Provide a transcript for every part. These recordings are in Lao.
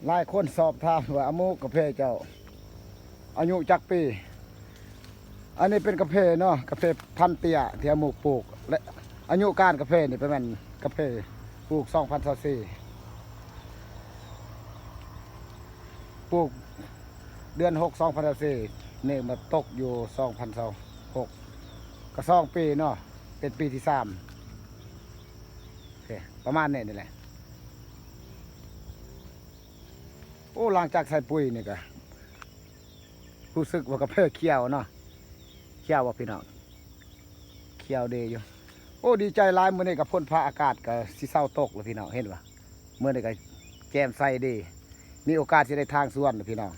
ຫຼາຍຄົນສອບຖາມວ່າ ອາໝູກ ກາເຟເຈົ້າອາຍຸຈັກປີ? ອັນນີ້ເປັນກາເຟເນາະ ກາເຟພັນເຕ້ຍທີ່ອາໝູກປູກ ແລະ ອາຍຸການກາເຟນີ້ປະມານ ກາເຟປູກສອງພັນຊາວສີ່ ປູກເດືອນຫົກ ສອງພັນຊາວສີ່ ນີ້ມາຕົກຢູ່ສອງພັນຊາວຫົກ ກໍສອງປີເນາະ ເປັນປີທີສາມ ໂອເຄ ປະມານນີ້ນີ້ແຫຼະ. ໂອ້ ຫຼັງຈາກໃສ່ປຸ໋ຍນີ້ກະ ຮູ້ສຶກວ່າກາເຟຂຽວເນາະ ຂຽວບໍ່ພີ່ນ້ອງ? ຂຽວດີຢູ່. ໂອ້ ດີໃຈຫຼາຍ ມື້ນີ້ກະຝົນຟ້າອາກາດກະຊິເຊົາຕົກແລ້ວພີ່ນ້ອງ ເຫັນບໍ່? ມື້ນີ້ກະແຈ່ມໃສດີ ມີໂອກາດຊິໄດ້ຖາງສວນແລ້ວພີ່ນ້ອງ.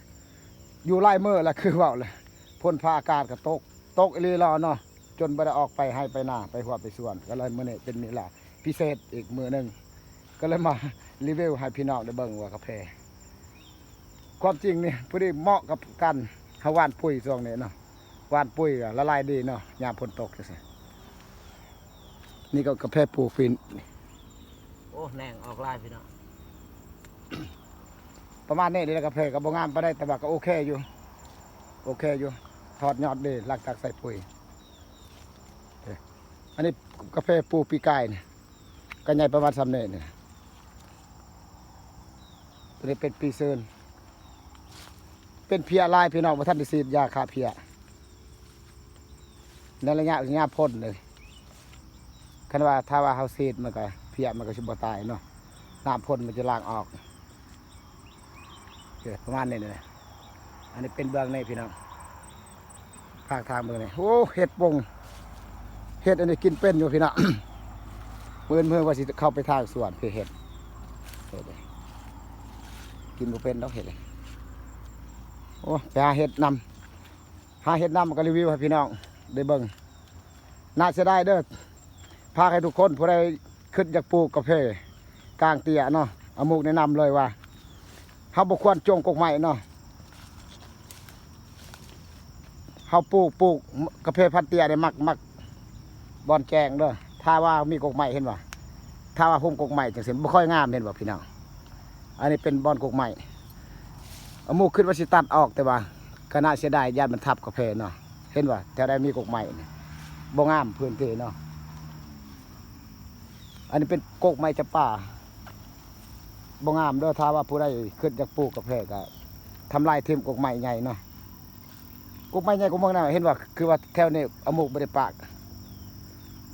ຢູ່ຫຼາຍມື້ແລ້ວ ຄືເວົ້າແຫຼະ ຝົນຟ້າອາກາດກະຕົກ ຕົກອີ່ຫຼີແລ້ວເນາະ ຈົນບໍ່ໄດ້ອອກໄປໄຮ່ໄປນາ ໄປຮົ້ວໄປສວນ ກໍເລີຍມື້ນີ້ເປັນເວລາພິເສດອີກມື້ໜຶ່ງ ກໍເລີຍມາຣີວິວໃຫ້ພີ່ນ້ອງໄດ້ເບິ່ງວ່າກາເຟ ຄວາມຈິງນີ້ພໍດີເໝາະກັບການເຮົາຫວ່ານປຸ໋ຍຊ່ວງນີ້ເນາະ ຫວ່ານປຸ໋ຍກໍລະລາຍດີເນາະ ຍາມຝົນຕົກຈັ່ງຊີ້. ນີ້ກໍກາເຟປູກຟີນ ໂອ້ ແໜງອອກຫຼາຍພີ່ນ້ອງ ປະມານນີ້ແຫຼະ. ກາເຟກໍບໍ່ງາມປານໃດ ແຕ່ວ່າກໍໂອເຄຢູ່ ໂອເຄຢູ່ ຖອດຍອດດີ ຫຼັງຈາກໃສ່ປຸ໋ຍ. ອັນນີ້ກາເຟປູກປີກາຍນີ້ ກໍໃຫຍ່ປະມານສ່ຳນີ້ນີ້. ຕົວນີ້ເປັນປີເຊີນ ເປັນເພຍຫຼາຍພີ່ນ້ອງ ບໍ່ທັນໄດ້ສີດຢາຂ້າເພຍ ໃນໄລຍະຍາມຝົນເດ້. ຄັນວ່າ ຖ້າວ່າເຮົາສີດມັນກະ ເພຍມັນກະຊິບໍ່ຕາຍເນາະ ນ້ຳຝົນມັນຈະລ້າງອອກ. ໂອເຄ ປະມານນີ້ແຫຼະ. ອັນນີ້ເປັນເບື້ອງນີ້ພີ່ນ້ອງ ພາກທາງເບິ່ງນີ້ ໂອ້ ເຫັດປົງ ເຫັດອັນນີ້ກິນເປັນຢູ່ພີ່ນ້ອງ. ມື້ອື່ນມື້ວ່າຊິເຂົ້າໄປທາງສວນເພເຫັດ ເຫັດ ກິນບໍ່ເປັນດອກເຫັດ. ໂອ້ ໄປຫາເຫັດນຳ ຫາເຫັດນຳ ກໍຣີວິວໃຫ້ພີ່ນ້ອງໄດ້ເບິ່ງ. ໜ້າເສຍດາຍເດີ ຝາກໃຫ້ທຸກຄົນ ຜູ້ໃດຄິດຢາກປູກກາເຟກາງເຕ້ຍເນາະ ອາໝູກແນະນຳເລີຍວ່າ ເຮົາບໍ່ຄວນຈົ່ງກົກໄມ້ເນາະ ເຮົາປູກ ປູກກາເຟພັນເຕ້ຍນີ້ມັກ ມັກບ່ອນແຈ້ງເດີ ຖ້າວ່າມີກົກໄມ້ ເຫັນບໍ່? ຖ້າວ່າໂຮມກົກໄມ້ຈັ່ງຊີ້ ບໍ່ຄ່ອຍງາມ ເຫັນບໍ່ພີ່ນ້ອງ? ອັນນີ້ເປັນບ່ອນກົກໄມ້ ອາໝູກຄິດວ່າຊິຕັດອອກ ແຕ່ວ່າກໍໜ້າເສຍດາຍ ຢ້ານມັນທັບກາເຟເນາະ. ເຫັນບໍ່? ແຖວໃດມີກົກໄມ້ນີ້ ບໍ່ງາມພື້ນທີ່ເນາະ. ອັນນີ້ເປັນກົກໄມ້ຈຳປາ ບໍ່ງາມເດີ. ຖ້າວ່າຜູ້ໃດຄິດຢາກປູກກາເຟ ກໍທຳລາຍຖິ້ມກົກໄມ້ໃຫຍ່ເນາະ. ກົກໄມ້ໃຫຍ່ກົກເມືອງນະ ເຫັນບໍ່? ຄືວ່າແຖວນີ້ອາໝູກບໍ່ໄດ້ປະ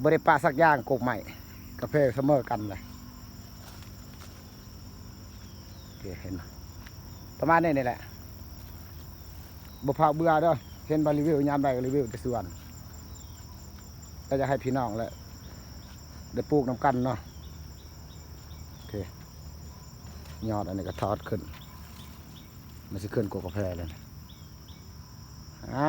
ບໍ່ໄດ້ປະສັກຢ່າງ ກົກໄມ້ ກາເຟສະເໝີກັນເລີຍ. ໂອເຄ ເຫັນປະມານນີ້ນີ້ແຫຼະ ບໍ່ພາວເບື່ອເດີ. ເຫັນວ່າຣີວິວຍາມໃດກໍຣີວິວແຕ່ສວນ ກໍຢາກໃຫ້ພີ່ນ້ອງແຫຼະ ໄດ້ປູກນຳກັນເນາະ. ໂອເຄ ຍອດອັນນີ້ກໍຖອດຂຶ້ນ ມັນຊິຂຶ້ນກົກກາເຟແລ້ວ. ອ່າ